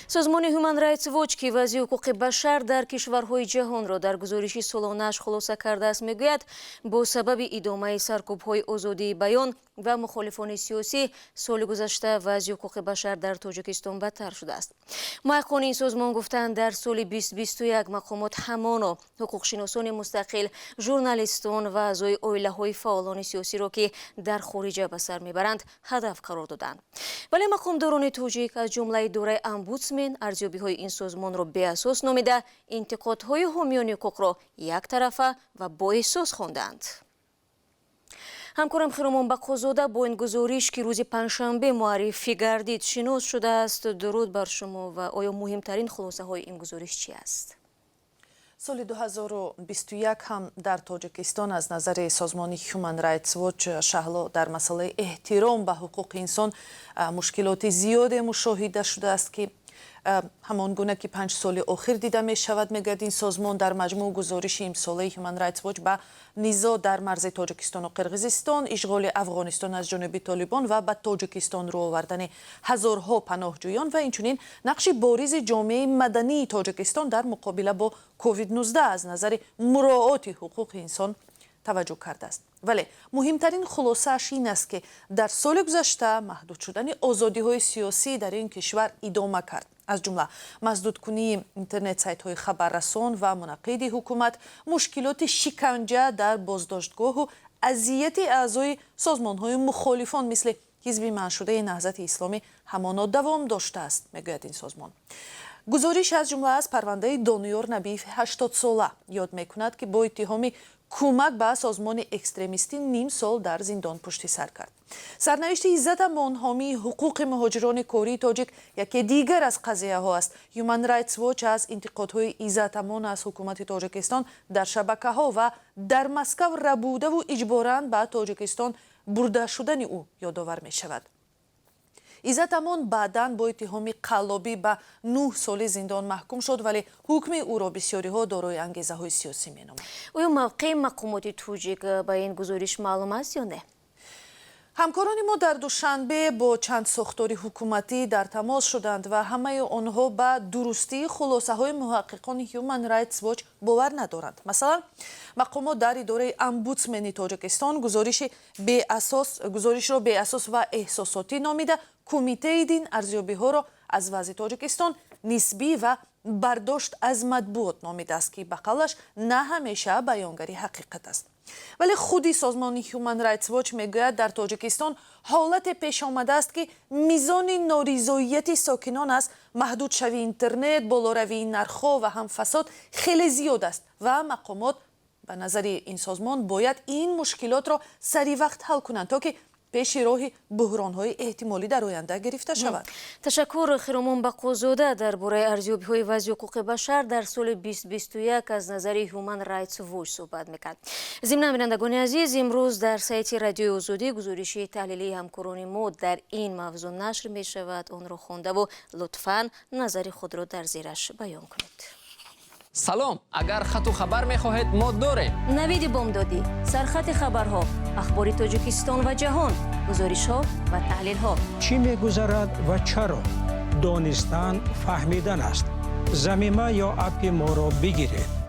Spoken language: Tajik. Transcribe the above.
Созмони Human Rights Watch, ки вазъи ҳуқуқи башар дар кишварҳои ҷаҳонро дар гузориши солонааш хулоса кардааст, мегӯяд, бо сабаби идомаи саркӯбҳои озодии баён ва мухолифони сиёсӣ соли гузашта вазъи ҳуқуқи башар дар Тоҷикистон бадтар шудааст. Муҳаққиқони ин созмон гуфтанд, дар соли 2021 мақомот ҳамоно ҳуқуқшиносони мустақил, журналистон ва аъзои оилаҳои фаъолони сиёсиро, ки дар хориҷа ба сар мебаранд, ҳадаф қарор доданд. Вале мақомдорони тоҷик, аз ҷумлаи идораи омбудсмен, арзёбиҳои ин созмонро беасос номида, интиқодҳои ҳомиёни ҳуқуқро яктарафа ва боэҳсос хондаанд. Ҳамкорам Хиромон Бақозода бо ин гузориш, ки рӯзи панҷшанбе муаррифӣ гардид, шинос шудааст. Дуруд бар шумо ва оё муҳимтарин хулосаҳои ин гузориш чи аст? Соли 2021 ҳам дар Тоҷикистон аз назари созмони Human Rights Watch, Шаҳло, дар масъалаи эҳтиром ба ҳуқуқи инсон мушкилоти зиёде мушоҳида шудааст, ки ҳамон гуна ки 5 соли охир дида мешавад, мегӯяд ин созмон. Дар маҷмӯъ гузориши имсолаи Human Rights Watch ба низоъ дар марзи Тоҷикистону Қирғизистон, ишғоли Афғонистон аз ҷониби Толибон ва ба Тоҷикистон рӯ овардани ҳазорҳо паноҳҷӯён ва инчунин нақши боризи ҷомеаи мадании Тоҷикистон дар муқобила бо COVID-19 аз назари муроати ҳуқуқи инсон таваҷҷӯҳ кардааст. Вале муҳимтарин хулосааш ин аст, ки дар соли гузашта маҳдуд шудани озодиҳои сиёсӣ дар ин кишвар идома кард, аз ҷумла маҳдудкунии интернет сайтҳои хабаррасон ва мунаққиди ҳукумат, мушкилоти шиканҷа дар боздоштгоҳу азияти аъзои созмонҳои мухолифон, мисли ҳизби манъшудаи Наҳзати Исломӣ, ҳамоно давом доштааст, мегӯяд ин созмон. Гузориш аз ҷумла аз парвандаи Дониёр Набиев, 80-сола, ёд мекунад, ки бо иттиҳоми кӯмак ба созмони экстремистӣ ним сол дар зиндон пушти сар кард. Сарнавишти Иззат Амон, ҳомии ҳуқуқи муҳоҷирони кории тоҷик, яке дигар аз қазияҳо аст. Human Rights Watch аз интиқодҳои Иззат Амон аз ҳукумати Тоҷикистон дар шабакаҳо ва дар Москав рабудаву иҷборан ба Тоҷикистон бурда шудани ӯ ёдовар мешавад. Иззат Амон баъдан бо иттиҳоми қаллобӣ ба 9 соли зиндон маҳкум шуд, вале ҳукми ӯро бисёриҳо дорои ангезаҳои сиёсӣ меноманд. Оё мавқеи мақомоти тоҷик ба ин гузориш маълум аст ё не? Ҳамкорони мо дар Душанбе бо чанд сохтори ҳукуматӣ дар тамос шуданд ва ҳамаи онҳо ба дурустии хулосаҳои муҳаққиқони Human Rights Watch бовар надоранд. Масалан, мақомот дар идораи омбудсмени Тоҷикистон гузоришро беасос ва эҳсосотӣ номида, Кумитаи дин арзёбиҳоро аз вазъи Тоҷикистон нисбӣ ва бардошт аз матбуот номидааст, ки ба қавлаш на ҳамеша баёнгари ҳақиқат аст. Вале худи созмони Human Rights Watch мегӯяд, дар Тоҷикистон ҳолате пеш омадааст, ки мизони норизоияти сокинон аз маҳдудшавии интернет, болоравии нархҳо ва ҳам фасод хеле зиёд аст ва мақомот, ба назари ин созмон, бояд ин мушкилотро сари вақт ҳал кунанд, то ки пеши роҳи буҳронҳои эҳтимолӣ дар оянда гирифта шавад. Ташаккур. Хиромон Бақозода дар бораи арзёбиҳои вазъи ҳуқуқи башар дар соли 2021 аз назари Human Rights Watch суҳбат мекард. Зимнан, бинандагони азиз, имрӯз дар сайти Радиои Озодӣ гузориши таҳлилии ҳамкорони мо дар ин мавзӯъ нашр мешавад. Онро хондаву лутфан назари худро дар зераш баён кунед. Салом, агар хату хабар мехоҳед, мо дорем. Навиди бомдодӣ, сархати хабарҳо, ахбори Тоҷикистон ва ҷаҳон, гузоришҳо ва таҳлилҳо. Чӣ мегузарад ва чаро? Донистан фаҳмидан аст. Замима ё аппи моро бигиред.